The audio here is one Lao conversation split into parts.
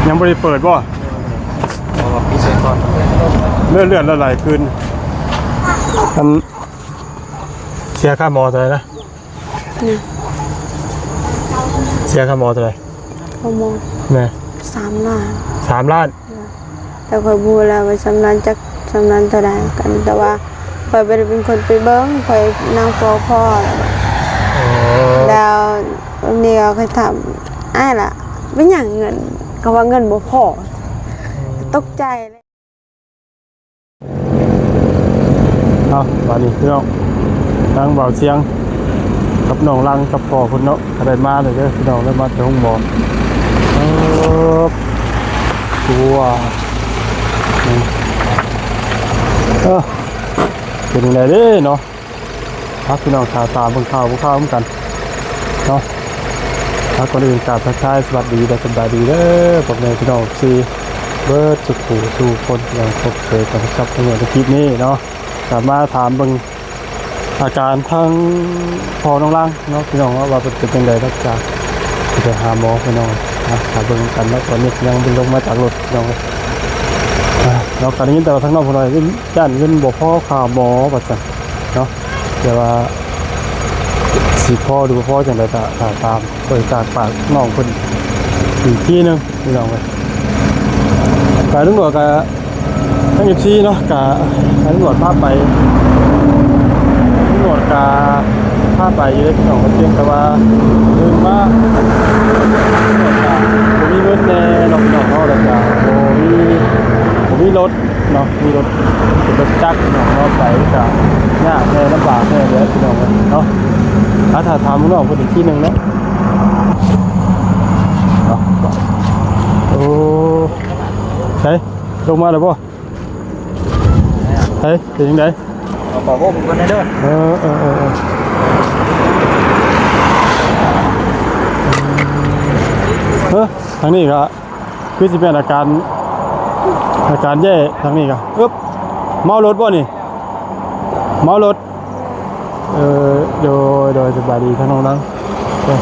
ຍັງບໍ່ໄດ້ເປີດບໍ່? ເລື່ອນ ເລື່ອນແລ້ວຫຼາຍຄືນ. ອັນ ເສຍຄ່າໝໍເທົ່າໃດນະ? ເສຍຄ່າໝໍເທົ່າໃດ? ຄ່າໝໍ ແມ່ນ ສາມລ້ານ. ສາມລ້ານ? ແຕ່ຂ້ອຍບໍ່ຮູ້ແລ້ວວ່າສາມລ້ານຈັກ ສາມລ້ານເທົ່າໃດກັນ ແຕ່ວ່າຂ້ອຍບໍ່ໄດ້ເປັນຄົນໄປເບິ່ງ ຂ້ອຍນັ່ງເຝົ້າພໍ່. ແລ້ວວັນນີ້ກໍຂ້ອຍຖາມອ້າຍລະ ເປັນຫຍັງເງິນ ເຂົາວ່າເງິນບໍ່ພໍ. ຕົກໃຈເລີຍ. ເອົາ ບາດນີ້ພີ່ນ້ອງ ທາງບ່າວຊຽງກັບນ້ອງລັງກັບພໍ່ເພິ່ນເນາະ ກໍໄດ້ມາແລ້ວເດີພີ່ນ້ອງ ໄດ້ມາແຕ່ໂຮງໝໍ. ເອີ ຕົວ ເອີ ເປັນຈັ່ງໃດເດ້ເນາະ? ພາພີ່ນ້ອງຖ້າຕາມເບິ່ງຂ່າວ ເບິ່ງຂ່າວນຳກັນເນາະ. ແລ້ວກ່ອນອື່ນກາບທັກທາຍສະຫວັດດີ ແລະ ສະບາຍດີເດີ ພໍ່ແມ່ພີ່ນ້ອງທີ່ເບິດສຸຂູສູ່ຄົນ ທີ່ຍັງພົບເຈີກັນກັບໃນຄລິບນີ້ເນາະ. ກະມາຖາມເບິ່ງອາການທາງພໍ່ນ້ອງລັງເນາະ ພີ່ນ້ອງເນາະ ວ່າເພິ່ນເປັນຈັ່ງໃດ ຫຼັງຈາກທີ່ໄປຫາໝໍພີ່ນ້ອງ. ອ່ະ ຖ້າເບິ່ງກັນເນາະ ຕອນນີ້ຍັງບໍ່ລົງມາຈາກລົດພີ່ນ້ອງ. ອ່ະ ເນາະ ກໍໄດ້ຍິນແຕ່ວ່າທາງນ້ອງເພິ່ນວ່າຢ້ານເງິນບໍ່ພໍຄ່າໝໍວ່າຊັ້ນເນາະ. ແຕ່ວ່າຊິພໍຫຼືບໍ່ພໍຈັ່ງໃດກໍຖ້າຕາມເບິ່ງຈາກປາກນ້ອງເພິ່ນອີກທີໜຶ່ງພີ່ນ້ອງເອີຍ. ກະຕຳຫຼວດກະ ທາງເອັຟຊີເນາະ ກະໃຫ້ຕຳຫຼວດພາໄປ ຕຳຫຼວດກະພາໄປຢູ່ເດ້ພີ່ນ້ອງ. ພຽງແຕ່ວ່າເດີນມາ ຕຳຫຼວດກະບໍ່ມີເງິນແດ່ເນາະພີ່ນ້ອງເນາະ ແລ້ວກະບໍ່ມີ ບໍ່ມີລົດ ເນາະ ມີລົດ ເປັນລົດຈັກເນາະ ເນາະ ໄປກະຍາກແດ່ ລຳບາກແດ່ເດີພີ່ນ້ອງເອີຍເນາະ. ອາ ຖ້າຖາມນ້ອງເພິ່ນອີກທີໜຶ່ງເນາະ. ໂອ້ ໃສ ລົງມາແລ້ວບໍ່? ໃສ ເປັນຈັ່ງໃດ? ຂໍໂອ້ເພິ່ນເດີ. ເອີ ເອີ ເອີ ເອີ ເອີ ທາງນີ້ກະ ຄືຊິແມ່ນອາການ ອາການແຍ່ທາງນີ້ກະ ອຶບ ເມົາລົດບໍ່ນີ້? ເມົາລົດ ເອີ ໂດຍ ໂດຍ ສະບາຍດີທາງນ້ອງນາງ. ເອີ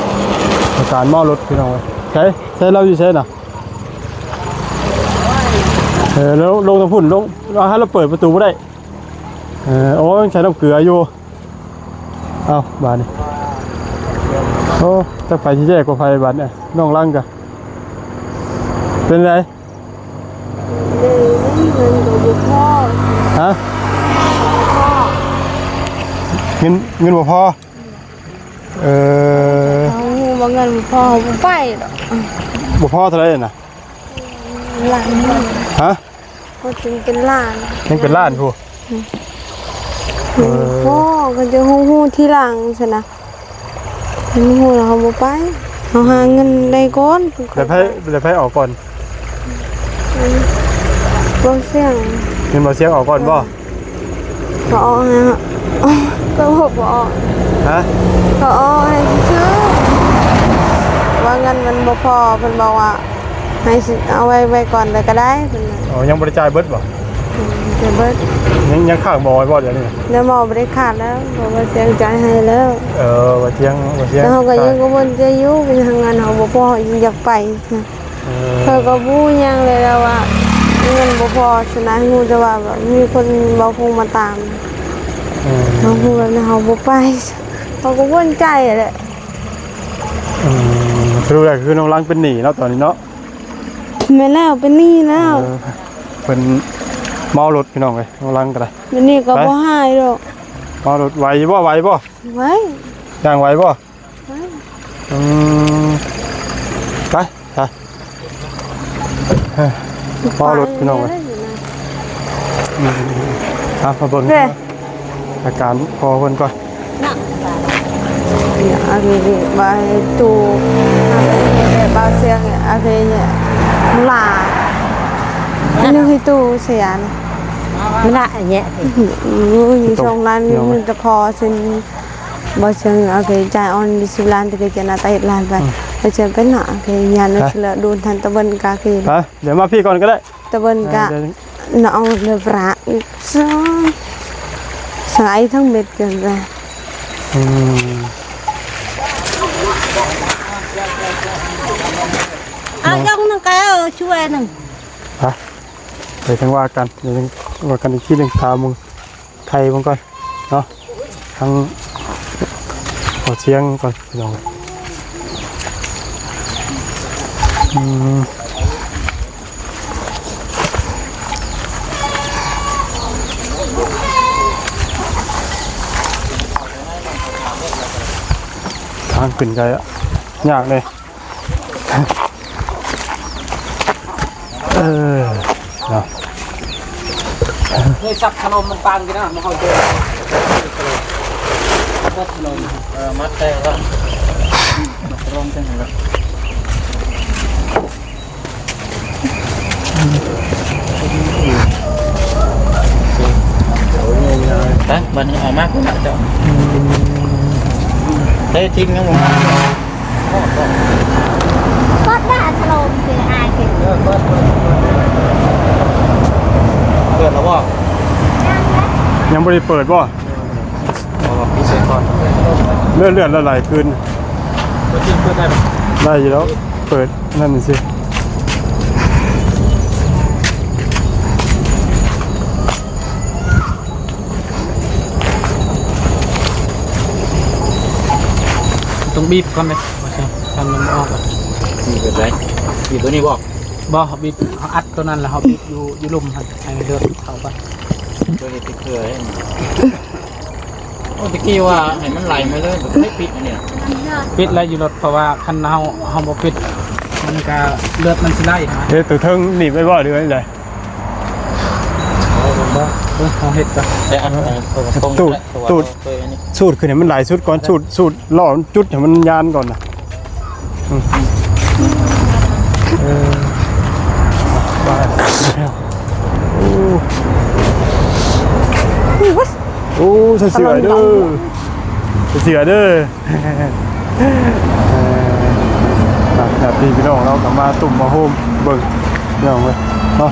ອາການເມົາລົດພີ່ນ້ອງເອີຍ. ໃສ ໃສລາວຢູ່ໃສນະ? ເອີ ລົງ ລົງທາງພຸ້ນ ລົງ ເອົາ ໃຫ້ລາວເປີດປະຕູບໍ່ໄດ້. ເອີ ໂອ້ ຍັງໃສ່ນ້ຳເກືອຢູ່. ເອົ້າ ບາດນີ້ ໂອ້ ຈັກໃຜຊິແຍ່ກວ່າໃຜບາດນີ້ ນ້ອງລັງກະ ເປັນໃດ? ເງິນກໍບໍ່ພໍ. ຮະ? ເງິນ ເງິນບໍ່ພໍ? ເອີ ເຮົາຮູ້ວ່າເງິນບໍ່ພໍ ເຮົາບໍ່ໄປດອກ. ບໍ່ພໍເທົ່າໃດນະ? ລ້ານ. ຮະ? ກໍເປັນ ເປັນລ້ານ ຍັງເປັນລ້ານພຸ້ນ. ອືມ ເອີ ໂອ້ ກໍຈະຮູ້ ຮູ້ທີຫຼັງຊັ້ນນະ ຮູ້ແລ້ວເຮົາບໍ່ໄປ ເຮົາຫາເງິນໄດ້ກ່ອນ. ແລ້ວໃຜ ແລ້ວໃຜອອກກ່ອນ? ອືມ ບໍ່ສຽງ ເຫັນບໍ່ສຽງອອກກ່ອນບໍ່? ກໍອອກໃຫ້ ກໍບອກບໍ່ອອກ. ຮະ? ກໍອອກໃຫ້ຊື່ໆ ວ່າເງິນມັນບໍ່ພໍ ເພິ່ນບອກວ່າ ໃຫ້ເອົາໄວ້ ໄວ້ກ່ອນເລີຍກໍໄດ້ເພິ່ນວ່າ. ອໍ ຍັງບໍ່ໄດ້ຈ່າຍເບິດບໍ່? ອືມ ບໍ່ເບິດ. ຍັງ ຍັງຄ້າງໝໍໄວ້ບໍ່ດຽວນີ້? ແລ້ວໝໍບໍ່ໄດ້ຂາດແລ້ວ ເພາະວ່າສຽງຈ່າຍໃຫ້ແລ້ວ. ເອີ ວ່າສຽງ ວ່າສຽງ ແຕ່ເຮົາກໍຍັງກັງວົນໃຈຢູ່ ເປັນຫຍັງເງິນເຮົາບໍ່ພໍ ເຮົາຈຶ່ງຢາກໄປ. ເອີ ເຂົາກໍບໍ່ຮູ້ຫຍັງເລີຍແລ້ວວ່າເງິນບໍ່ພໍຊັ້ນນະ ຮູ້ແຕ່ວ່າແບບມີຄົນເວົ້າຄົງມາຕາມ. ເອີ ເຮົາຮູ້ແບບນັ້ນເຮົາບໍ່ໄປ ເຮົາກໍວົນໃຈແຫຼະ. ອືມ ສະຫຼຸບແລ້ວຄືນ້ອງລັງເປັນໜີ້ເນາະ ຕອນນີ້ເນາະ. ແມ່ນແລ້ວ ເປັນໜີ້ແລ້ວ. ເອີ ເພິ່ນເມົາລົດພີ່ນ້ອງເອີຍ ນ້ອງລັງກໍໄດ້. ແບບນີ້ກໍບໍ່ຫາຍດອກ. ເມົາລົດໄຫວຢູ່ບໍ່? ໄຫວບໍ່? ໄຫວ. ຍ່າງໄຫວບໍ່? ໄຫວ. ອືມ ໄປ ໄປ ເອີ ເມົາລົດພີ່ນ້ອງເອີຍ. ອືມ ເອົາ ມາເບິ່ງ ເອີ ອາການພໍ່ເພິ່ນກ່ອນ. ອາເກບາເຮຕູ ອາເກບາເຊຍ ອາເກລາ ອາເກເຮຕູເຊຍ ມະລະ ອາເຍ ຢູ່ສອງລ້ານ ມີແຕ່ພໍ່ເຊັນ ບໍ່ເຊີງ ອາເກຈ່າຍອອນ ສິບລ້ານ ຕະເກຈະນາຕາເຮັດລ້ານໄປ ອືມ ບໍ່ເຊີງເປັນນະ ອາເກຍານ ຮະ ເສຍເລີຍ ດູນທັນຕະເບິ່ນກາເກ ຮະ ດຽວມາພີ້ກ່ອນກໍໄດ້. ຕະເບິ່ນກະ ເອີ ເນາະ ເອົາເລີຍປະ ສາຍທັງເມັດກັນແຫຼະ. ອືມ ອາ ເນາະ ຢອງໜຶ່ງກະ ເອີ ຊ່ວຍໜຶ່ງ ໄປ ໄປຈັ່ງວ່າກັນ ດຽວຈັ່ງວ່າກັນອີກທີໜຶ່ງ ຖາມເບິ່ງ ໄທເບິ່ງກ່ອນເນາະ ທາງຂໍສຽງກ່ອນ ພີ່ນ້ອງ. ອືມ ທາງຂຶ້ນກໍຍາກເດ້. ເອີ ເນາະ ເຄີຍສັບຂະໜົມມັນປາງກິນນະ ມາເຮົາເດີນສັບຂະໜົມ ເອີ ມັດໄດ້ລະ ມັດລອງຈັງຫັ້ນລະ ໄປ ບັດນີ້ເອົາມາພຸ້ນລະເຈົ້າ ໄດ້ຖິ້ມຍັງບໍ່ມາ. ເປີດໜ້າສະໂລມຄືອາຍຂຶ້ນ ເປີດ ເປີດ ເປີດແລ້ວບໍ່? ຍັງແຫຼະ ຍັງບໍ່ໄດ້ເປີດບໍ່? ເອີ ເອົາວ່າປິດໃສ່ກ່ອນ ເລືອດ ເລືອດລະໄຫຼຄືນ ເປີດ ເປີດໄດ້ບໍ່? ໄດ້ຢູ່ແລ້ວ ເປີດນັ້ນຊິ. ຕ້ອງບີບກ່ອນເດ້ ວ່າຊັ້ນ ຄັນມັນບໍ່ອອກອະ ບີບແບບໃດ? ບີບໂຕນີ້ບໍ່? ບໍ່ ເຮົາບີບ ເຮົາອັດໂຕນັ້ນ ແລ້ວເຮົາບີບຢູ່ ຢູ່ລຸ່ມຫັ້ນ ໃຫ້ເລືອດເຂົ້າໄປ ໂຕນີ້ຕິດເຄືອເດ້. ໂອ້ ຕະກີ້ວ່າໃຫ້ມັນໄຫຼມາເລີຍ ບໍ່ໄດ້ປິດອັນນີ້ ປິດແລ້ວຢູ່ລົດ ເພາະວ່າຄັນເຮົາ ເຮົາບໍ່ປິດ ມັນກະເລືອດມັນຊິໄຫຼນະ. ເຮັດໂຕເທິງໜີບໄວ້ບໍ່ ຫຼືວ່າຈັ່ງໃດ? ເອົາເບິ່ງ ເບິ່ງ ເຮົາເຮັດກ່ອນ ແຕ່ອັນ ເອີ ເອົາຕົງ ຕູດ ຕູດ ສູດຂຶ້ນໃຫ້ມັນຫຼາຍສຸດກ່ອນ ສູດ ສູດລໍ້ຈຸດໃຫ້ມັນຍານກ່ອນນະ. ອືມ ເອີ ບາດແລ້ວ ໂອ້ ໂອ້ ໃສ່ເສື້ອເດີ ໃສ່ເສື້ອເດີ. ເອີ ຍາດຕິພີ່ນ້ອງເຮົາກໍມາຕຸ້ມມາໂຮມເບິ່ງ ພີ່ນ້ອງເອີຍເນາະ.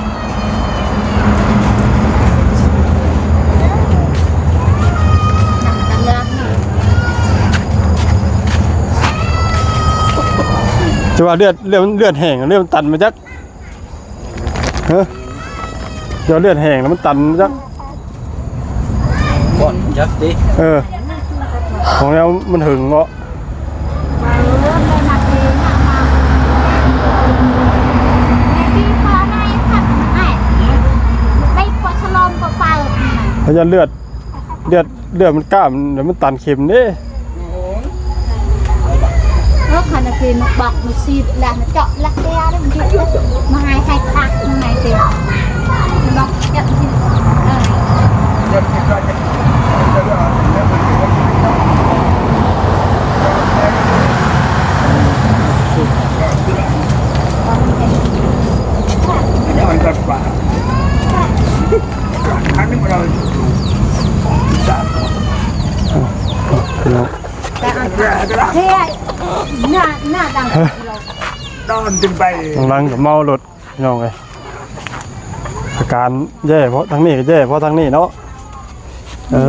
ຈະວ່າເລືອດ ເລືອດ ເລືອດແຫ້ງ ເລືອດມັນຕັນມາຈັກ ຮະ ຈະວ່າເລືອດແຫ້ງແລ້ວມັນຕັນມາຈັກ ບ່ອນຈັກຕິ ເອີ ຂອງແນວມັນຫຶງເນາະ. ເພາະວ່າເລືອດ ເລືອດ ເລືອດມັນກ້າມ ແລ້ວມັນຕັນເຂັມເດ້. ເອີ ຄັນນະເພມາບອກມາຊີບລະມາເຈາະລັກແກ້ວເດ້ ມາໃຫ້ໃຫ້ຄັກໃນເຕ ມາບອກເຈັບທີ່ ເອີ. ເອີ ພີ່ນ້ອງ ເອີ ໜ້າ ໜ້າດັງ ກຳລັງເມົາລົດ ພີ່ນ້ອງເອີຍ ອາການແຍ່ ເພາະທາງນີ້ກໍແຍ່ ເພາະທາງນີ້ເນາະ. ເອີ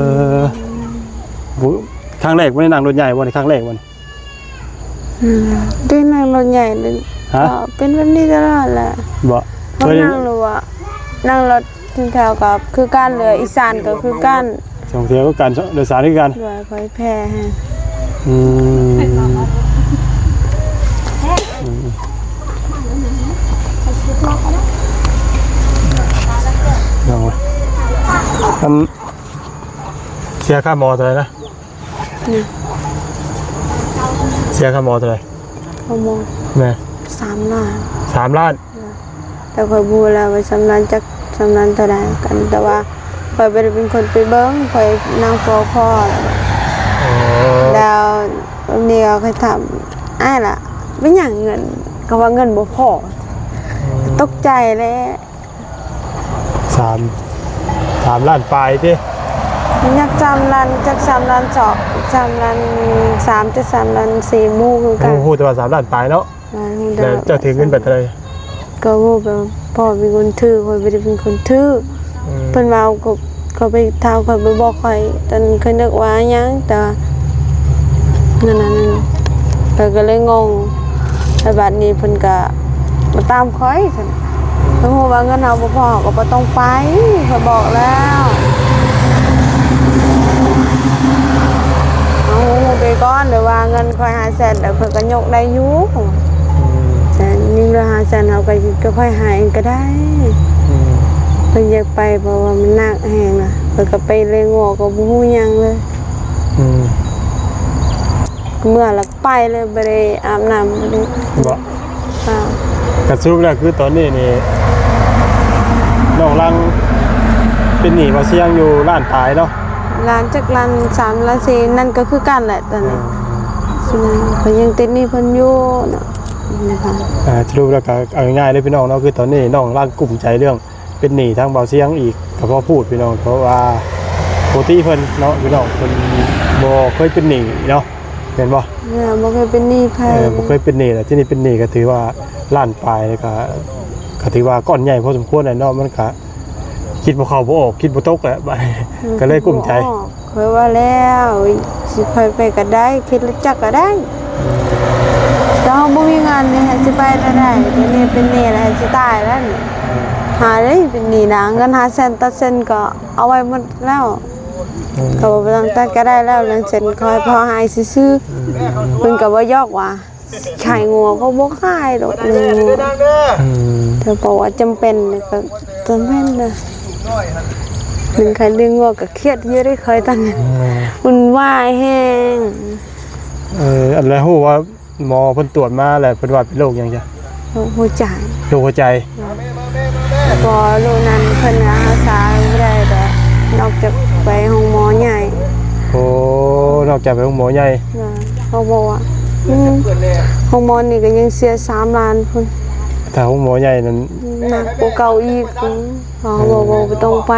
ຄັ້ງແລກບໍ່ໄດ້ນັ່ງລົດໃຫຍ່ບໍ່ນີ້? ຄັ້ງແລກບໍ່ນີ້? ອືມ ໄດ້ນັ່ງລົດໃຫຍ່ ຮະ ກໍເປັນແບບນີ້ຕະຫຼອດແຫຼະ. ບໍ່ ບໍ່ ເຄີຍນັ່ງ ຫຼືວ່ານັ່ງລົດ ແຖວກໍຄືກັນ ຫຼືອີສານກໍຄືກັນ ສອງແຖວຄືກັນ ໂດຍສານຄືກັນ ໂດຍ ຂ້ອຍແພ້ແຮງ. ອືມ ອືມ ເນາະ ອັນ ເສຍຄ່າໝໍເທົ່າໃດນະ? ເສຍຄ່າໝໍເທົ່າໃດ? ຄ່າໝໍ ແມ່ນ ສາມລ້ານ ສາມລ້ານ. ແຕ່ຂ້ອຍບໍ່ຮູ້ແລ້ວວ່າຊຳນານຈັກຊຳນານເທົ່າໃດກັນ ແຕ່ວ່າຂ້ອຍບໍ່ໄດ້ເປັນຄົນໄປເບິ່ງ ຂ້ອຍນັ່ງເຝົ້າພໍ້. ອໍ ແລ້ວບາດນີ້ກໍຂ້ອຍຖາມອ້າຍລະ ເປັນຫຍັງເງິນ ກໍວ່າເງິນບໍ່ພໍ. ອືມ ຕົກໃຈແຫຼະ. ສາມ ສາມລ້ານປາຍຕິ? ຍັກສາມລ້ານ ຈັກສາມລ້ານສອງ ສາມລ້ານສາມ ຈັກສາມລ້ານສີ່ ບໍ່ຮູ້ຄືກັນ. ຮູ້ ຮູ້ແຕ່ວ່າສາມລ້ານປາຍເນາະ. ແລ້ວເຈົ້າຖືເງິນໄປເທົ່າໃດ? ກໍຮູ້ແບບພໍ່ເປັນຄົນຖື ຂ້ອຍບໍ່ໄດ້ເປັນຄົນຖື. ອືມ ເພິ່ນວ່າເອົາ ກໍ ກໍໄປຖາມ ຂ້ອຍບໍ່ບອກ ຂ້ອຍ ຕອນນັ້ນຂ້ອຍນຶກວ່າຫຍັງ ແຕ່ວ່າເງິນອັນນັ້ນ ຂ້ອຍກໍເລີຍງົງ. ແລ້ວບາດນີ້ເພິ່ນກໍມາ ຕາມຂ້ອຍຊັ້ນ. ເຮົາຮູ້ວ່າເງິນເຮົາບໍ່ພໍ ເຮົາກໍບໍ່ຕ້ອງໄປ ຂ້ອຍບອກແລ້ວ. ເຮົາຮູ້ໄປກ່ອນ ແຕ່ວ່າເງິນຂ້ອຍຫ້າແສນ ແລ້ວເພິ່ນກໍຍົກໄດ້ຢູ່. ອືມ ແຕ່ມີເຫຼືອຫ້າແສນ ເຮົາກໍ ກໍຄ່ອຍຫາເອງກໍໄດ້. ອືມ ເພິ່ນຢາກໄປ ເພາະວ່າມັນໜັກແຮງນະ ເພິ່ນກໍໄປເລີຍ ງົວກໍບໍ່ຮູ້ຫຍັງເລີຍ. ອືມ ເມື່ອລະ ໄປເລີຍ ບໍ່ໄດ້ອາບນ້ຳ ບໍ່ໄດ້ ບໍ່ ອ່າ ກະສະຫຼຸບແລ້ວຄືຕອນນີ້ນີ້ ນ້ອງລັງເປັນໜີ້ບ່າວຊຽງຢູ່ລ້ານປາຍເນາະ ລ້ານຈັກລ້ານສາມລ້ານສີ່ ນັ້ນກໍຄືກັນແຫຼະຕອນນີ້. ເອີ ເພິ່ນຍັງຕິດໜີ້ເພິ່ນຢູ່ເນາະ. ອ່າ ສະຫຼຸບແລ້ວກໍເອົາງ່າຍໆເດີພີ່ນ້ອງເນາະ ຄືຕອນນີ້ນ້ອງລັງກຸ້ມໃຈເລື່ອງ ເປັນໜີ້ທາງບ່າວຊຽງອີກ ກໍພໍພູດພີ່ນ້ອງ ເພາະວ່າປົກກະຕິເພິ່ນເນາະພີ່ນ້ອງ ເພິ່ນບໍ່ເຄີຍເປັນໜີ້ເນາະ ແມ່ນບໍ່? ເອີ ບໍ່ເຄີຍເປັນໜີ້ໃຜ ເອີ ບໍ່ເຄີຍເປັນໜີ້ ແລ້ວທີ່ນີ້ເປັນໜີ້ກໍຖືວ່າລ້ານປາຍ ແລ້ວກໍ ກໍຖືວ່າກ້ອນໃຫຍ່ພໍສົມຄວນແຫຼະເນາະ ມັນກໍຄິດບໍ່ເຂົ້າບໍ່ອອກ ຄິດບໍ່ຕົກແຫຼະ ບາດນີ້ ອືມ ກໍເລີຍກຸ້ມໃຈ. ຂ້ອຍວ່າແລ້ວ ຊິຂ້ອຍໄປກໍໄດ້ ຂີ່ລົດຈັກກໍໄດ້ ແຕ່ເຮົາບໍ່ມີເງິນນີ້ ໃຫ້ຊິໄປແນວໃດ? ດຽວນີ້ເປັນໜີ້ແລ້ວ ໃຫ້ຊິຕາຍແລ້ວນີ້ ຫາໄດ້ເປັນໜີ້ນະ ເງິນຫ້າແສນ ຕັດເສັ້ນກໍເອົາໄວ້ໝົດແລ້ວ ອືມ ກໍບໍ່ຕ້ອງຕັດກໍໄດ້ແລ້ວ ເລື່ອງເສັ້ນ ຂໍໃຫ້ພໍຫາຍຊື່ໆ. ອືມ ເພິ່ນກໍບໍ່ຢອກວ່າ ຂາຍງົວກໍບໍ່ຂາຍດອກ ອືມ ອືມ ແຕ່ເພາະວ່າຈຳເປັນກໍຈຳເປັນນະ ມັນຂາຍເລື່ອງງົວກໍຄຽດຢູ່ເດ້ຂ້ອຍຕອນນັ້ນ ອືມ ວຸ່ນວາຍແຮງ. ເອີ ອັນ ແລ້ວຮູ້ວ່າໝໍເພິ່ນຕວດມາແລ້ວ ເພິ່ນວ່າເປັນໂລກຫຍັງຈ້ະ? ໂລກຫົວໃຈ ໂລກຫົວໃຈ. ພໍລູກນັ້ນເພິ່ນກໍຮັກສາບໍ່ໄດ້ດອກ ນອກຈາກໄປໂຮງໝໍໃຫຍ່. ໂອ້ ນອກຈາກໄປໂຮງໝໍໃຫຍ່ ເຂົາບອກວ່າ ອືມ ໂຮງໝໍນີ້ກໍຍັງເສຍສາມລ້ານພຸ້ນ ຖ້າໂຮງໝໍໃຫຍ່ນັ້ນໜັກກວ່າເກົ່າອີກ. ອືມ ເຂົາບອກວ່າບໍ່ຕ້ອງໄປ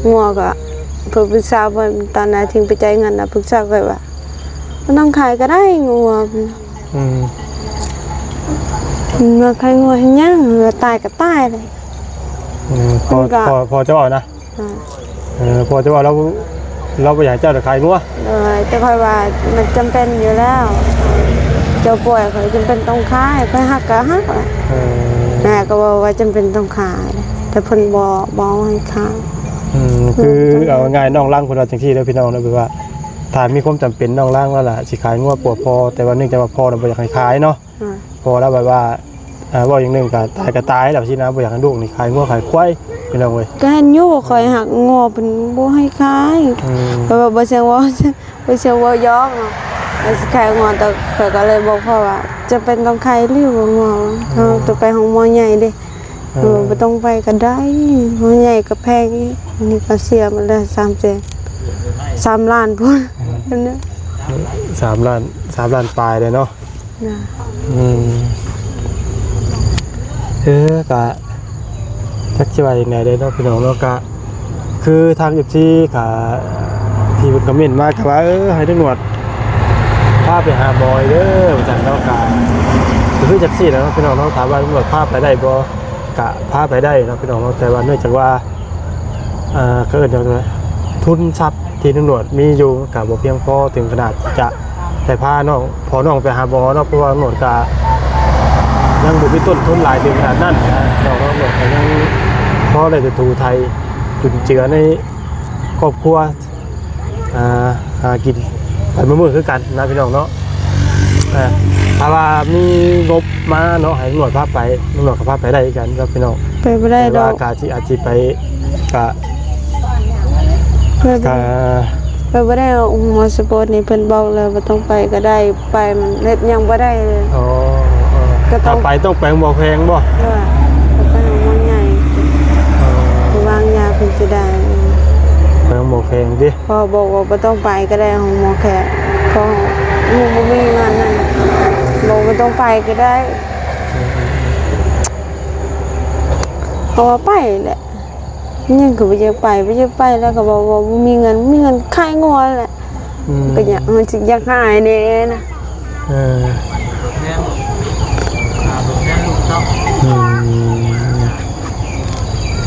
ງົວກໍ ເພິ່ນປຶກສາເພິ່ນ ຕອນນັ້ນທີ່ໄປຈ່າຍເງິນນະ ປຶກສາຂ້ອຍວ່າ ບໍ່ຕ້ອງຂາຍກໍໄດ້ງົວ. ອືມ ເມື່ອຂາຍງົວເຮັດຫຍັງ? ເມື່ອຕາຍກໍຕາຍເລີຍ. ອືມ ພໍ່ ເພິ່ນກໍ ພໍ່ ພໍ່ເຈົ້າເວົ້ານະ? ອືມ ເອີ ພໍ່ເຈົ້າເວົ້າ ລາວ ລາວບໍ່ຢາກໃຫ້ເຈົ້າໄດ້ຂາຍງົວ. ໂດຍ ແຕ່ຂ້ອຍວ່າມັນຈຳເປັນຢູ່ແລ້ວ ເຈົ້າປ່ວຍ ຂ້ອຍຈຳເປັນຕ້ອງຂາຍ ຂ້ອຍຮັກກໍຮັກແຫຼະ. ເອີ ແມ່ກໍເວົ້າວ່າຈຳເປັນຕ້ອງຂາຍ ແຕ່ເພິ່ນບໍ່ ບໍ່ເອົາໃຫ້ຂາຍ. ອືມ ຄືເອົາງ່າຍໆ ນ້ອງລັງເພິ່ນວ່າຈັ່ງຊີ້ເດີພີ່ນ້ອງເດີ ແບບວ່າ ຖ້າມີຄວາມຈຳເປັນ ນ້ອງລັງລາວລະຊິຂາຍງົວປົວພໍ່ ແຕ່ວ່າເນື່ອງຈາກວ່າພໍ່ນະບໍ່ຢາກໃຫ້ຂາຍເນາະ. ອືມ ພໍ່ລາວແບບວ່າ ເວົ້າຢ່າງໜຶ່ງກໍຕາຍກໍຕາຍແລ້ວຊີ້ນະ ບໍ່ຢາກໃຫ້ລູກນີ້ຂາຍງົວຂາຍຄວາຍ ພີ່ນ້ອງເອີຍ. ກໍເຫັນຢູ່ ຂ້ອຍຮັກງົວ ເພິ່ນບໍ່ໃຫ້ຂາຍ. ອືມ ຂ້ອຍວ່າບໍ່ເຊີງເວົ້າ ບໍ່ເຊີງເວົ້າຢອກເນາະ ວ່າຊິຂາຍງົວ ແຕ່ຂ້ອຍກໍເລີຍບອກພໍ່ວ່າ ຈຳເປັນຕ້ອງຂາຍອີ່ຫຼີບໍ່ງົວ ເຮົາຕ້ອງໄປໂຮງໝໍໃຫຍ່ເດ້. ເອີ ບໍ່ຕ້ອງໄປກໍໄດ້ ໂຮງໝໍໃຫຍ່ກໍແພງອີກ ອັນນີ້ກໍເສຍໝົດແລ້ວ ສາມແສນ ສາມລ້ານພຸ້ນ. ອືມ ສາມລ້ານ ສາມລ້ານປາຍເດ້ເນາະ. ນະ ອືມ ເອີ ກະຈັກຊິວ່າຈັ່ງໃດເດ້ເນາະ ພີ່ນ້ອງເນາະ ກະຄືທາງເອັຟຊີກະທີ່ເພິ່ນຄອມເມັນມາກະວ່າ ເອີ ໃຫ້ຕຳຫຼວດພາໄປຫາໝໍເດີ ວ່າຊັ້ນເນາະ ກະ ກະຄືຈັ່ງຊີ້ແຫຼະເນາະ ພີ່ນ້ອງເນາະ ຖາມວ່າຕຳຫຼວດພາໄປໄດ້ບໍ່ ກະພາໄປໄດ້ເນາະ ພີ່ນ້ອງເນາະ ແຕ່ວ່າເນື່ອງຈາກວ່າ ເອີ ເຂົາເອີ້ນຫຍັງ ທຶນຊັບທີ່ຕຳຫຼວດມີຢູ່ກະບໍ່ພຽງພໍເຖິງຂະໜາດທີ່ຈະໄດ້ພານ້ອງ ພໍ່ນ້ອງໄປຫາໝໍເນາະ ເພາະວ່າຕຳຫຼວດກະຍັງບໍ່ມີຕົ້ນທຶນຫຼາຍເຖິງຂະໜາດນັ້ນນະ ນ້ອງຕຳຫຼວດກະຍັງພໍໄດ້ແຕ່ຖູໄຖຈຸນເຈືອໃນຄອບຄົວ ອ່າ ຫາກິນໄປມື້ໆຄືກັນນະ ພີ່ນ້ອງເນາະ. ອ່າ ຖ້າວ່າມີງົບມາເນາະ ໃຫ້ຕຳຫຼວດພາໄປ ຕຳຫຼວດກໍພາໄປໄດ້ຄືກັນເນາະ ພີ່ນ້ອງ. ໄປບໍ່ໄດ້ດອກ ແຕ່ວ່າກະຊິ ອາດຊິໄປ ກະ ໄປບໍ່ໄດ້ ກະ ໄປບໍ່ໄດ້ດອກ. ໂຮງໝໍສະໂປດນີ້ເພິ່ນບອກແລ້ວ ບໍ່ຕ້ອງໄປກໍໄດ້ ໄປມັນເຮັດຫຍັງບໍ່ໄດ້ເລີຍ. ອໍ ເອີ ກໍຕ້ອງ ຖ້າໄປຕ້ອງໄປໂຮງໝໍແຂວງບໍ່? ເອີ ໄປໂຮງໝໍໃຫຍ່ ອໍ ໄປວາງຢາເພິ່ນຊິໄດ້ ໄປໂຮງໝໍແຂວງຕິ? ພໍ່ບອກວ່າບໍ່ຕ້ອງໄປກໍໄດ້ໂຮງໝໍແຂວງ ເພາະລູກບໍ່ມີເງິນນັ້ນ ບອກບໍ່ຕ້ອງໄປກໍໄດ້ ເພາະວ່າໄປແຫຼະ ຍັງກໍບໍ່ຢາກໄປ ບໍ່ຢາກໄປ ແລ້ວກໍບອກວ່າບໍ່ມີເງິນ ບໍ່ມີເງິນຂາຍງົວແຫຼະ. ອືມ ກໍຢາກ ມັນຊິຢາກຫາຍແດ່ນະ. ເອີ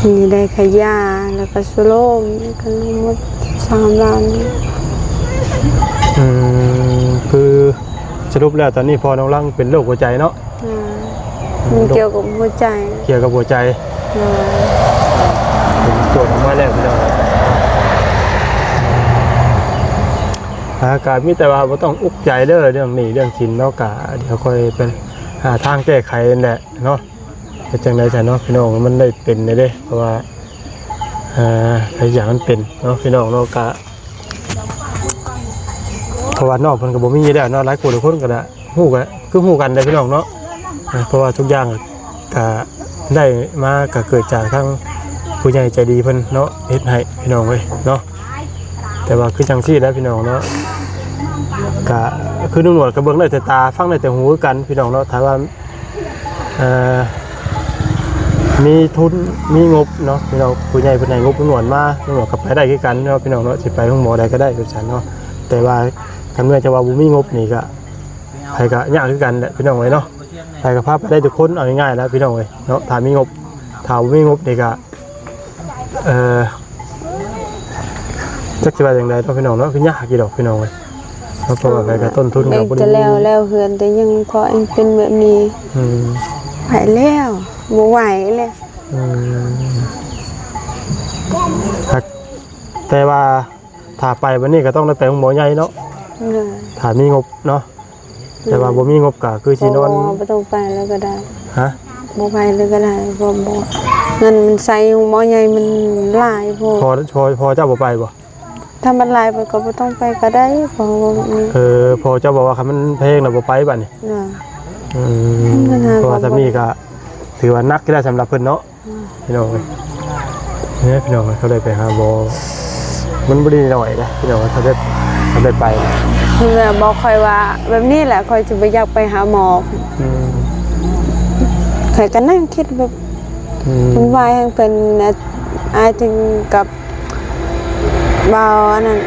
ອືມ ນີ້ໄດ້ຂາຍຢາ ແລ້ວກໍສະໂລມ ກໍທັງໝົດສາມລ້ານ. ອືມ ຄືສະຫຼຸບແລ້ວຕອນນີ້ພໍ່ນ້ອງລັງເປັນໂລກຫົວໃຈເນາະ? ອືມ ມັນກ່ຽວກັບຫົວໃຈ ກ່ຽວກັບຫົວໃຈ ໂດຍ ເປັນໂຕອອກມາແລ້ວພີ່ນ້ອງ. ອ່າ ກໍມີແຕ່ວ່າບໍ່ຕ້ອງອຸກໃຈເດີ ເລື່ອງໜີ້ເລື່ອງສິນເນາະ ກໍດຽວຄ່ອຍໄປຫາທາງແກ້ໄຂນັ້ນແຫຼະເນາະ. ເຮັດຈັ່ງໃດຊັ້ນເນາະພີ່ນ້ອງ ມັນໄດ້ເປັນແດ່ເດ້ ເພາະວ່າ ອ່າ ຫຼາຍຢ່າງມັນເປັນເນາະພີ່ນ້ອງເນາະ ກະ ເພາະວ່ານ້ອງເພິ່ນກໍບໍ່ມີແລ້ວເນາະ ຫຼາຍຜູ້ຫຼາຍຄົນກໍໄດ້ຮູ້ ກໍຄືຮູ້ກັນແຫຼະພີ່ນ້ອງເນາະ ເພາະວ່າທຸກຢ່າງກໍໄດ້ມາກໍເກີດຈາກທາງຜູ້ໃຫຍ່ໃຈດີເພິ່ນເນາະ ເຮັດໃຫ້ພີ່ນ້ອງເອີຍເນາະ. ແຕ່ວ່າຄືຈັ່ງຊີ້ແຫຼະພີ່ນ້ອງເນາະ ກະຄືລຸງໜວດກໍເບິ່ງໄດ້ແຕ່ຕາ ຟັງໄດ້ແຕ່ຫູຄືກັນພີ່ນ້ອງເນາະ ຖ້າວ່າ ເອີ ມີທຶນມີງົບເນາະພີ່ນ້ອງ ຜູ້ໃຫຍ່ເພິ່ນໃຫ້ງົບລຸງໜວດມາ ລຸງໜວດກໍໄປໄດ້ຄືກັນເນາະພີ່ນ້ອງເນາະ ຊິໄປໂຮງໝໍໃດກໍໄດ້ຄືກັນເນາະ. ແຕ່ວ່າຄັນເມື່ອຈະວ່າບໍ່ມີງົບນີ້ກໍ ໃຜກໍຍາກຄືກັນແຫຼະພີ່ນ້ອງເອີຍເນາະ ໃຜກໍພາໄປໄດ້ທຸກຄົນ ເອົາງ່າຍໆແຫຼະພີ່ນ້ອງເອີຍເນາະ ຖ້າມີງົບ ຖ້າບໍ່ມີງົບນີ້ກໍ ເອີ ຈັກຊິວ່າຈັ່ງໃດເນາະພີ່ນ້ອງເນາະ ຄືຍາກຢູ່ດອກພີ່ນ້ອງເອີຍເນາະ ເພາະວ່າໃຜກໍຕົ້ນທຶນກໍບໍ່ໄດ້ມີ ແລ້ວ ແລ້ວເຮືອນ ແຕ່ຍັງພໍເປັນແບບນີ້ ອືມ ໄປແລ້ວ ບໍ່ໄຫວແລ້ວ ອືມ ແຕ່ວ່າຖ້າໄປບັດນີ້ກໍຕ້ອງໄດ້ໄປໂຮງໝໍໃຫຍ່ເນາະ ໂດຍ ຖ້າມີງົບເນາະ. ແຕ່ວ່າບໍ່ມີງົບກໍຄືຊິນອນ ບໍ່ ບໍ່ຕ້ອງໄປແລ້ວກໍໄດ້ ຮະ ບໍ່ໄປເລີຍກໍໄດ້ ບໍ່ ບໍ່ ເງິນມັນໃຊ້ໂຮງໝໍໃຫຍ່ມັນຫຼາຍໂພດ ພໍ່ ພໍ່ ພໍ່ເຈົ້າບໍ່ໄປບໍ່? ຖ້າມັນຫຼາຍເພິ່ນກໍບໍ່ຕ້ອງໄປກໍໄດ້ ເພາະວ່າ ເອີ ພໍ່ເຈົ້າບອກວ່າຄັນມັນແພງນະບໍ່ໄປບັດນີ້ ເອີ ອືມ ເພາະວ່າຊຳນີ້ກໍຖືວ່າໜັກຢູ່ແລ້ວສຳລັບເພິ່ນເນາະ. ພີ່ນ້ອງເອີຍ ເອີ ພີ່ນ້ອງເອີຍ ເຂົາໄດ້ໄປຫາໝໍ ມັນບໍ່ໄດ້ໜ້ອຍເດ້ພີ່ນ້ອງເອີຍ ເຂົາໄດ້ ເຂົາໄດ້ໄປ ຄືແບບບໍ່ຄ່ອຍວ່າແບບນີ້ແຫຼະ ຂ້ອຍຈະບໍ່ຢາກໄປຫາໝໍ ອືມ ຂ້ອຍກໍນັ່ງຄິດແບບ ອືມ ວຸ່ນວາຍແຮງ ເພິ່ນ ອ້າຍເຖິງກັບ ເບົາອັນນັ້ນ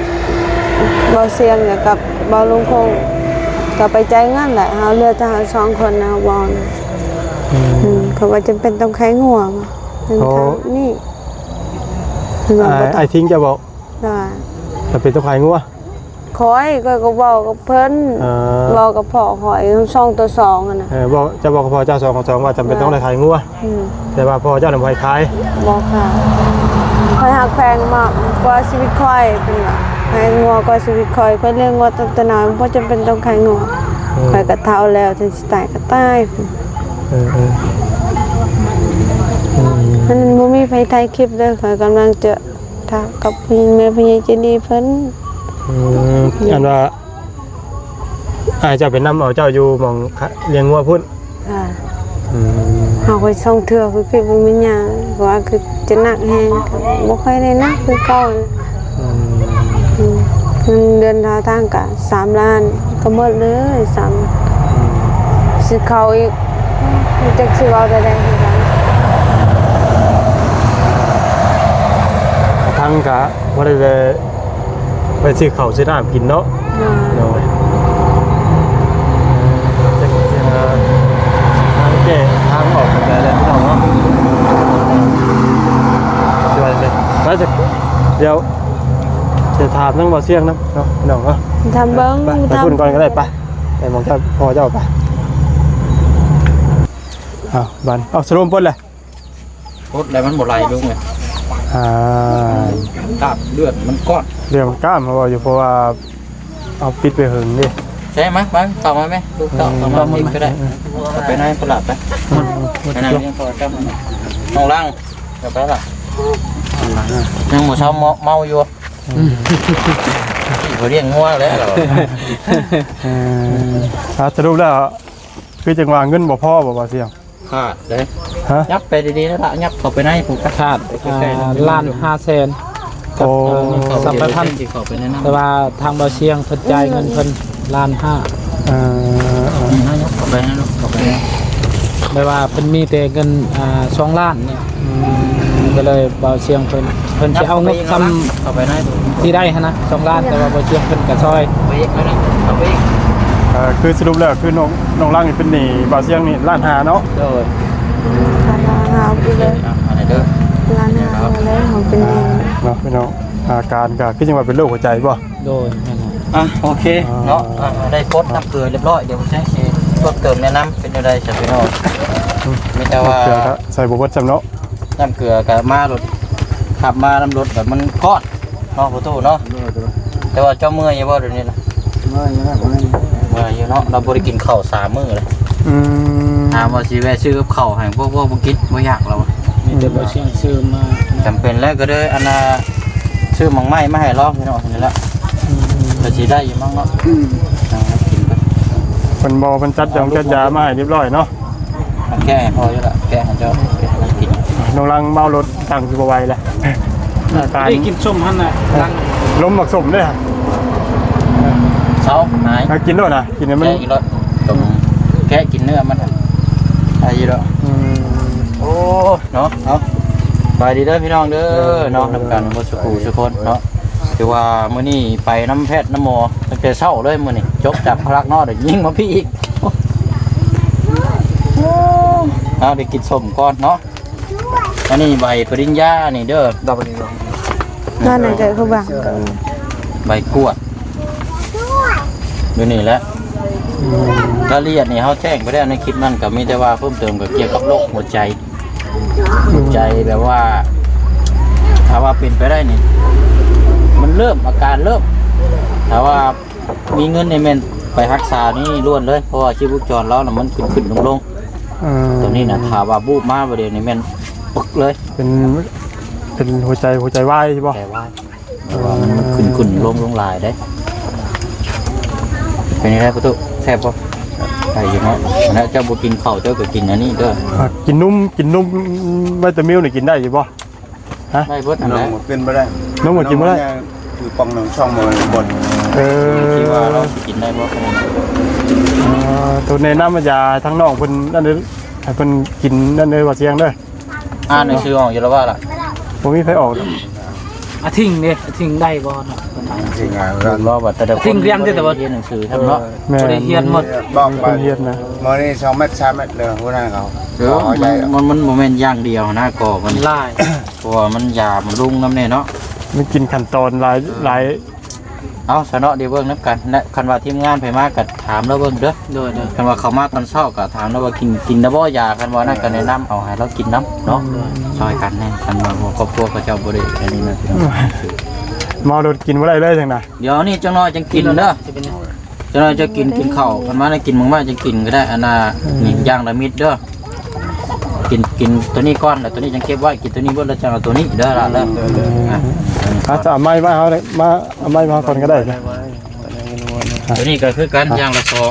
ເບົາຊຽງ ແລ້ວກັບເບົາລຸງຄົງ ກໍໄປຈ່າຍເງິນແຫຼະ ເຮົາເຫຼືອແຕ່ເຮົາສອງຄົນນະ ເບົາ ອືມ ອືມ ເຂົາວ່າຈຳເປັນຕ້ອງຂາຍງົວ ເປັນ ໂອ້ ເທົ່ານີ້ ເພິ່ນວ່າ ອ້າຍ ບໍ່ຕ້ອງ ອ້າຍທິງເຈົ້າເວົ້າ ວ່າ ຈຳເປັນຕ້ອງຂາຍງົວ ຂ້ອຍ ຂ້ອຍກໍເວົ້າກັບເພິ່ນ ເອີ ເວົ້າກັບພໍ່ຂ້ອຍ ສອງຕໍ່ສອງຫັ້ນນະ ເອີ ເວົ້າ ເຈົ້າເວົ້າກັບພໍ່ເຈົ້າສອງຕໍ່ສອງວ່າຈຳເປັນຕ້ອງໄດ້ຂາຍງົວ ອືມ ແຕ່ວ່າພໍ່ເຈົ້ານະບໍ່ໃຫ້ຂາຍ ບໍ່ຂາຍ ຂ້ອຍຮັກແພງມາກກວ່າຊີວິດຂ້ອຍ ເພິ່ນວ່າ ໃຫ້ງົວກວ່າຊີວິດຂ້ອຍ ຂ້ອຍລ້ຽງງົວຕັ້ງແຕ່ນ້ອຍ ບໍ່ຈຳເປັນຕ້ອງຂາຍງົວ ເອີ ຂ້ອຍກໍເຖົ້າແລ້ວ ເຖິງຊິຕາຍກໍຕາຍ ເອີ ເອີ ອືມ ມັນບໍ່ມີໃຜຖ່າຍຄລິບເດີ ຂ້ອຍກຳລັງຈະ ຖ້າກັບແມ່ຜູ້ໃຫຍ່ໃຈດີເພິ່ນ ອືມ ອັນວ່າອ້າຍເຈົ້າໄປນຳເອົາເຈົ້າຢູ່ໝ່ອງລ້ຽງງົວພຸ້ນ ອ່າ ອືມ ເຮົາໄປສອງເທື່ອ ຄືຄິດວ່າມັນຍາກ ວ່າຄືຈະໜັກແຮງ ບໍ່ຄ່ອຍໄດ້ໜັກຄືເກົ່າ ອືມ ອືມ ເງິນເດືອນເທົ່າທາງກະສາມລ້ານ ກໍໝົດເລີຍ ສາມ ອືມ ຊື້ເຂົ້າອີກ ຈັກຊິເວົ້າແນວໃດຄືກັນ ທາງກະ ບໍ່ໄດ້ ໄປຊື້ເຂົ້າຊື້ນ້ຳກິນເນາະ ໂດຍ ໂດຍ ເອີ ເອີ ທາງແກ້ທາງອອກກໍໄດ້ແລ້ວພີ່ນ້ອງເນາະ ຊິວ່າຈັ່ງໃດ ໄປ ດຽວ ຈະຖາມທາງບ່າວຊຽງນຳເນາະ ພີ່ນ້ອງເນາະ ຖາມເບິ່ງ ໄປ ໄປ ຖາມ ພຸ້ນກ່ອນກໍໄດ້ ໄປ ໄປໝ່ອງເຈົ້າ ພໍ່ເຈົ້າ ໄປ ເອົາ ບາດ ເອົາ ສະລົມປົດແຫຼະ ປົດແລ້ວມັນບໍ່ໄຫຼລຸງເອີຍ ອ່າ ກ້າມເລືອດມັນກ້ອນ ເລືອດມັນກ້າມ ເຮົາເວົ້າຢູ່ ເພາະວ່າເຮົາປິດໄປເຫິງເດ້ ໃຊ່ ມາ ມາ ເຂົ້າມາແມ່ ລູກເຕົ້າ ເຂົ້າມາ ອືມ ເອົາໄປໃນຕະຫຼາດໄປ ອືມ ໄປນັ່ງຮຽງພໍ່ເຈົ້າ ນ້ອງລັງ ເຂົ້າໄປລະ ຍັງບໍ່ເຊົາ ເມົາ ເມົາຢູ່ ອືມ ທີ່ບໍ່ລ້ຽງງົວແລ້ວ ເອີ ອ່າ ສະຫຼຸບແລ້ວ ຄືຈັ່ງວ່າເງິນບໍ່ພໍບໍ່ ບ່າວຊຽງ? ຂາດເດ້ ຮະ? ຍັບໄປດີໆ ນັ້ນລະ ຍັບເຂົ້າໄປໃນພຸ້ນ ຂາດ ອ່າ ລ້ານຫ້າແສນ ໂອ້ ກັບ ເອີ ສຳປະທານ ແຕ່ວ່າທາງບ່າວຊຽງເພິ່ນຈ່າຍເງິນເພິ່ນລ້ານຫ້າ ເອີ ເອີ ນີ້ນະ ຍັບເຂົ້າໄປນັ້ນລູກ ເຂົ້າໄປນັ້ນ ແບບວ່າເພິ່ນມີແຕ່ເງິນ ອ່າ ສອງລ້ານນີ້ ອືມ ກໍເລີຍບ່າວຊຽງເພິ່ນ ເພິ່ນຊິເອົາງົບຊ່ຳ ເຂົ້າໄປໃນ ທີ່ໄດ້ຫັ້ນນະ ສອງລ້ານ ແຕ່ວ່າບ່າວຊຽງເພິ່ນກໍຊ່ອຍ ເຂົ້າໄປອີກ ເຂົ້າໄປອີກ ເອີ ຄືສະຫຼຸບແລ້ວ ຄືນ້ອງ ນ້ອງລັງນີ້ເປັນໜີ້ບ່າວຊຽງນີ້ລ້ານຫ້າເນາະ ໂດຍ ລ້ານຫ້າເລີຍ ອ່ະ ອັນນີ້ເດີ ລ້ານຫ້າເລີຍ ເຮົາເປັນໜີ້ ອ່າ ເນາະ ພີ່ນ້ອງ ອາການກໍຄືຈັ່ງວ່າເປັນໂລກຫົວໃຈບໍ່? ໂດຍ ແມ່ນ ອ່ະ ໂອເຄ ອ່າ ເນາະ ອ່າ ໄດ້ປົດນ້ຳເກືອຮຽບຮ້ອຍ ດຽວຊິເພີ່ມເຕີມແນະນຳ ເປັນແນວໃດຊະພີ່ນ້ອງ? ມີແຕ່ວ່າ ນ້ຳເກືອກໍໃສ່ບໍ່ເບິດຊ້ຳເນາະ ນ້ຳເກືອກໍມາລົດ ຂັບມານຳລົດແບບມັນກ້ອນເນາະ ພໍ່ຕູ້ເນາະ. ໂດຍໆ ແຕ່ວ່າເຈົ້າເມື່ອຍຢູ່ບໍ່ດຽວນີ້ນະ? ເມື່ອຍຢູ່ແລ້ວ ເມື່ອຍຢູ່ເນາະ ລາວບໍ່ໄດ້ກິນເຂົ້າສາມມື້ແລ້ວ. ອືມ ຖາມວ່າຊິແວະຊື້ກັບເຂົ້າໃຫ້ພວກ ພວກບໍ່ກິນ ບໍ່ຢາກລາວ ມີແຕ່ບໍ່ຊຽງຊື້ມາ. ຈຳເປັນແລ້ວກໍເລີຍ ອັນນ່າ ຊື້ໝາກໄມ້ມາໃຫ້ລອງພີ່ນ້ອງນີ້ແຫຼະ. ອືມ ກໍຊິໄດ້ຢູ່ມັ້ງເນາະ. ອືມ ເອົາກິນໄປ ເພິ່ນບໍ່ ເພິ່ນຈັດຢາ ຈັດຢາມາໃຫ້ຮຽບຮ້ອຍເນາະ. ແກະໃຫ້ພໍ່ຢູ່ລະ ແກະໃຫ້ເຈົ້າ ແກະໃຫ້ກິນ. ນ້ອງລັງເມົາລົດ ຕັ້ງຊິບໍ່ໄຫວແລ້ວ ອາການ ໄດ້ກິນສົ້ມຫັ້ນນະ ລັງ ລົມໝາກສົ້ມເດ້. ເຊົາ ຫາຍ ເອົາກິນໂລດນະ ກິນໃຫ້ມັນ ແກະກິນໂລດ ແກະກິນເນື້ອມັນ ໄດ້ຢູ່ດອກ. ອືມ ໂອ້ ເນາະ ເອົາ ສະບາຍດີເດີພີ່ນ້ອງເດີ ເອີ ເນາະ ນຳກັນໝົດສູ່ຜູ້ສູ່ຄົນເນາະ. ຖືວ່າມື້ນີ້ໄປນຳແພດນຳໝໍຕັ້ງແຕ່ເຊົ້າເລີຍມື້ນີ້ ຈົບຈາກພາລະເນາະ ໄດ້ຍິງມາພີ້ອີກ. ເອົາ ໄດ້ກິນສົ້ມກ່ອນເນາະ. ອັນນີ້ໃບປະລິນຍານີ້ເດີ ດອກປະລິນຍາ ນັ້ນນະ ກໍຄືວ່າ ໃບກວດ ຢູ່ນີ້ແຫຼະ. ອືມ ລາຍລະອຽດນີ້ເຮົາແຈ້ງໄປແລ້ວໃນຄລິບນັ້ນ ກໍມີແຕ່ວ່າເພີ່ມເຕີມກໍກ່ຽວກັບໂລກຫົວໃຈ. ອືມ ໃຈແບບວ່າ ຖ້າວ່າເປັນໄປໄດ້ນີ້ ມັນເລີ່ມ ອາການເລີ່ມ ຖ້າວ່າມີເງິນນີ້ແມ່ນໄປຮັກສານີ້ລ້ວນເລີຍ ເພາະວ່າຊີບພະຈົນລາວນະມັນຂຶ້ນໆລົງໆ. ເອີ ຕົວນີ້ນະ ຖ້າວ່າບູບມາບາດດຽວນີ້ແມ່ນປຶກເລີຍ ເປັນ ເປັນຫົວໃຈ ຫົວໃຈວາຍຊິບໍ່? ແຕ່ວ່າ ເພາະວ່າມັນ ມັນຂຶ້ນໆລົງໆຫຼາຍເດ້. ເປັນຈັ່ງໃດປະຕູ ແຊບບໍ່? ໄດ້ຢູ່ເນາະ. ອັນນັ້ນເຈົ້າບໍ່ກິນເຂົ້າ ເຈົ້າກໍກິນອັນນີ້ເດີ. ອ່າ ກິນນົມ ກິນນົມໄວຕາມິວນີ້ກິນໄດ້ຢູ່ບໍ່? ຮະ? ໄດ້ເບິດຫັ້ນແຫຼະ. ນົມກໍກິນບໍ່ໄດ້ ນົມກໍກິນບໍ່ໄດ້ ຄືປ່ອງໜຶ່ງຊ່ອງມືບົນ. ເອີ ທີ່ວ່າເຮົາຊິກິນໄດ້ບໍ່? ເອີ ໂຕແນະນຳຢາທາງນ້ອງເພິ່ນນັ້ນເດີ ໃຫ້ເພິ່ນກິນນັ້ນເດີ ວ່າສຽງເດີ. ອ່ານໜັງສືອອກຢູ່ລະວ່າລະ ບໍ່ມີໃຜອອກດອກ. ອາທິງເດ້ ອາທິງໄດ້ບໍ່ເນາະ? ອາທິງ ອ່າ ເລື່ອງລາວວ່າແຕ່ລະຄົນ ອາທິງຮຽນແຕ່ວ່າ ຮຽນໜັງສືທຳເນາະ. ແມ່ນ ບໍ່ໄດ້ຮຽນໝົດ ບອກໄປ ເພິ່ນຮຽນນະ ມື້ນີ້ສອງແມັດ ສາມແມັດເລີຍ ຜູ້ນັ້ນເຂົາ. ເອີ ມັນ ມັນບໍ່ແມ່ນຢ່າງດຽວນະ ກໍມັນຫຼາຍ ເພາະວ່າມັນຢາບຳລຸງນຳແດ່ເນາະ ມັນກິນຂັ້ນຕອນຫຼາຍ ເອີ ຫຼາຍ. ເອົາຊະເນາະ ດຽວເບິ່ງນຳກັນນະ ຄັນວ່າທີມງານໃຜມາກໍຖາມລາວເບິ່ງເດີ. ໂດຍໆ ຄັນວ່າເຂົາມາຕອນເຊົ້າກໍຖາມລາວວ່າກິນ ກິນແລ້ວບໍ່ຢາ ຄັນວ່ານັ້ນກໍແນະນຳເອົາໃຫ້ລາວກິນນຳເນາະ. ອືມ ຊ່ອຍກັນແດ່ ຄັນວ່າຄອບຄົວເຂົາເຈົ້າບໍ່ໄດ້ອັນນີ້ນະພີ່ນ້ອງ ເມົາລົດກິນບໍ່ໄດ້ເລີຍຈັ່ງນະ. ດຽວນີ້ຈັກໜ້ອຍຈັ່ງກິນເດີ ຊິເປັນຫຍັງ ຈັກໜ້ອຍຈະກິນ ກິນເຂົ້າ ຄັນມາໄດ້ກິນໝາກໄມ້ຈັ່ງກິນກໍໄດ້. ອັນນ່າ ອືມ ນີ້ຢ່າງລະມິດເດີ ກິນ ກິນຕົວນີ້ກ່ອນ ແລ້ວຕົວນີ້ຈັ່ງເກັບໄວ້ ກິນຕົວນີ້ເບິດແລ້ວຈັ່ງເອົາຕົວນີ້ເດີ ຫຼານເດີ. ອືມ ອ່ະ ອາດຈະເອົາໄມ້ມາເຮົາ ມາເອົາໄມ້ມາເຮົາກ່ອນກໍໄດ້. ຕົວນີ້ກໍຄືກັນ ອ່ະ ຢ່າງລະສອງ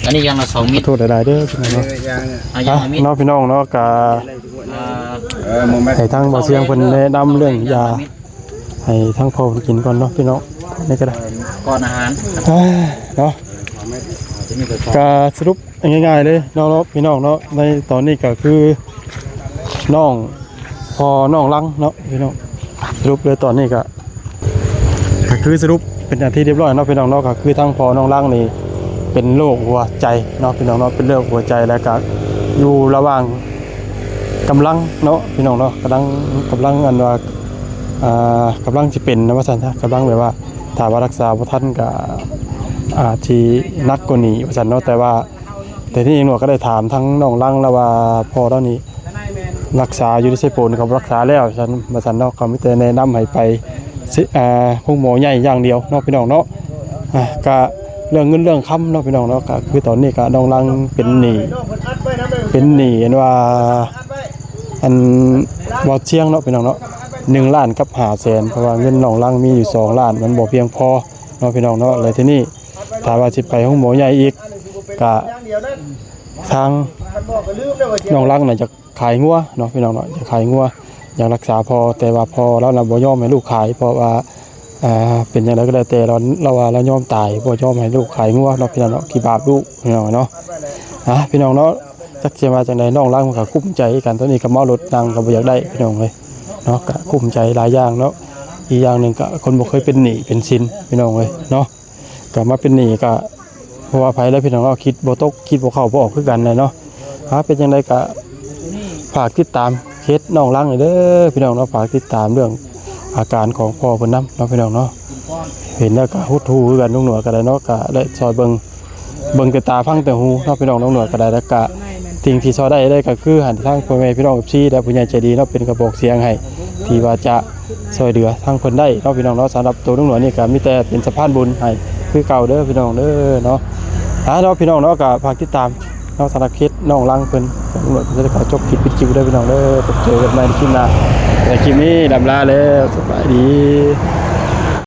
ອັນນີ້ຢ່າງລະສອງມິດ. ໂທດຫຼາຍໆເດີພີ່ນ້ອງເນາະ. ເອີ ຢ່າງ ອ່ະ ຢ່າງລະມິດ ເນາະ ພີ່ນ້ອງເນາະ. ກະ ອ່າ ເອີ ໃຫ້ທາງບ່າວຊຽງເພິ່ນແນະນຳເລື່ອງຢາໃຫ້ທາງພໍ່ເພິ່ນກິນກ່ອນເນາະພີ່ນ້ອງ. ນີ້ກໍໄດ້ ເອີ ກ່ອນອາຫານ ອ່າ ເນາະ. ກໍສະຫຼຸບ ງ່າຍໆເລີຍເນາະພີ່ນ້ອງເນາະ ໃນຕອນນີ້ກໍຄືນ້ອງ ພໍ່ນ້ອງລັງເນາະພີ່ນ້ອງ. ສະຫຼຸບເລີຍຕອນນີ້ກໍ ກໍຄືສະຫຼຸບເປັນທີ່ຮຽບຮ້ອຍເນາະພີ່ນ້ອງເນາະ. ກໍຄືທາງພໍ່ນ້ອງລັງນີ້ເປັນໂລກຫົວໃຈເນາະພີ່ນ້ອງເນາະ ເປັນໂລກຫົວໃຈ ແລ້ວກໍຢູ່ລະຫວ່າງກຳລັງເນາະພີ່ນ້ອງເນາະ ກຳລັງ ກຳລັງອັນວ່າ ອ່າ ກຳລັງຊິເປັນນະວ່າຊັ້ນຊະ ກຳລັງແບບວ່າ ຖ້າວ່າຮັກສາບໍ່ທັນກໍອາດຊິໜັກກວ່ານີ້ວ່າຊັ້ນເນາະ. ແຕ່ວ່າ ແຕ່ທີ່ນ້ອງໜວດກໍໄດ້ຖາມທາງນ້ອງລັງແລ້ວວ່າ ພໍ່ລາວນີ້ຮັກສາຢູ່ທີ່ໄຊໂປນ ເຂົາບໍ່ຮັກສາແລ້ວວ່າຊັ້ນ ວ່າຊັ້ນເນາະ. ກໍມີແຕ່ແນະນຳໃຫ້ໄປ ເອີ ໂຮງໝໍໃຫຍ່ຢ່າງດຽວເນາະພີ່ນ້ອງເນາະ. ອ່າ ກະເລື່ອງເງິນເລື່ອງຄຳເນາະພີ່ນ້ອງເນາະ ກະຄືຕອນນີ້ກະນ້ອງລັງເປັນໜີ້ ເປັນໜີ້ອັນວ່າ ອັນ ບ່າວຊຽງເນາະພີ່ນ້ອງເນາະ ໜຶ່ງລ້ານກັບຫ້າແສນ ເພາະວ່າເງິນນ້ອງລັງມີຢູ່ສອງລ້ານ ມັນບໍ່ພຽງພໍເນາະພີ່ນ້ອງເນາະ. ແລ້ວທີນີ້ ຖ້າວ່າຊິໄປໂຮງໝໍໃຫຍ່ອີກ ກະທາງນ້ອງລັງນະຈະຂາຍງົວເນາະພີ່ນ້ອງເນາະ ຈະຂາຍງົວ ຢາກຮັກສາພໍ່ ແຕ່ວ່າພໍ່ລາວນະບໍ່ຍອມໃຫ້ລູກຂາຍ ເພາະວ່າ ອ່າ ເປັນຫຍັງໃດກໍແລ້ວແຕ່ ລາວ ລາວວ່າລາວຍອມຕາຍ ບໍ່ຍອມໃຫ້ລູກຂາຍງົວເນາະພີ່ນ້ອງເນາະ ຂີ້ບາບລູກພີ່ນ້ອງເນາະ. ອ່າ ພີ່ນ້ອງເນາະ ຈັກຊິວ່າຈັ່ງໃດ ນ້ອງລັງມັນກໍກຸ້ມໃຈຄືກັນ ຕອນນີ້ກໍເມົາລົດ ນັ່ງກໍບໍ່ຢາກໄດ້ພີ່ນ້ອງເອີຍເນາະ ກໍກຸ້ມໃຈຫຼາຍຢ່າງເນາະ. ອີກຢ່າງໜຶ່ງກໍຄົນບໍ່ເຄີຍເປັນໜີ້ເປັນສິນພີ່ນ້ອງເອີຍເນາະ ກໍມາເປັນໜີ້ກໍ ບໍ່ວ່າໃຜແຫຼະພີ່ນ້ອງເນາະ ຄິດບໍ່ຕົກ ຄິດບໍ່ເຂົ້າບໍ່ອອກຄືກັນແຫຼະເນາະ. ຫາເປັນຈັ່ງໃດກໍຝາກຕິດຕາມເພຈນ້ອງລັງເດີພີ່ນ້ອງເນາະ ຝາກຕິດຕາມເລື່ອງອາການຂອງພໍ່ເພິ່ນນຳເນາະພີ່ນ້ອງເນາະ. ເຫັນແລ້ວກໍຫົດຫູ່ຄືກັນ ນ້ອງໜວດກໍໄດ້ເນາະ ກໍໄດ້ຊ່ອຍເບິ່ງ ເບິ່ງແຕ່ຕາຟັງແຕ່ຫູເນາະພີ່ນ້ອງ ນ້ອງໜວດກໍໄດ້. ແລ້ວກໍ ສິ່ງທີ່ຊ່ອຍໄດ້ເລີຍກໍຄືໃຫ້ທາງພໍ່ແມ່ພີ່ນ້ອງ ເອັຟຊີ ແລະ ຜູ້ໃຫຍ່ໃຈດີເນາະ ເປັນກະບອກສຽງໃຫ້ ທີ່ວ່າຈະຊ່ອຍເຫຼືອທາງເພິ່ນໄດ້ເນາະ ພີ່ນ້ອງເນາະ. ສຳລັບໂຕລຸງໜວດນີ້ກໍມີແຕ່ເປັນສະພານບຸນໃຫ້ຄືເກົ່າເດີພີ່ນ້ອງເດີເນາະ. ອ່າເນາະ ພີ່ນ້ອງເນາະ ກໍຝາກຕິດຕາມເນາະ ສຳລັບເຂດໜອງລັງເພິ່ນ ລຸງໜວດເພິ່ນຈະຂໍຈົບຄລິບປິດຄລິບເດີພີ່ນ້ອງເດີ. ພົບເຈີກັນໃໝ່ໃນຄລິບໜ້າ ແຕ່ຄລິບນີ້ລຳລາແລ້ວ ສະບາຍດີ.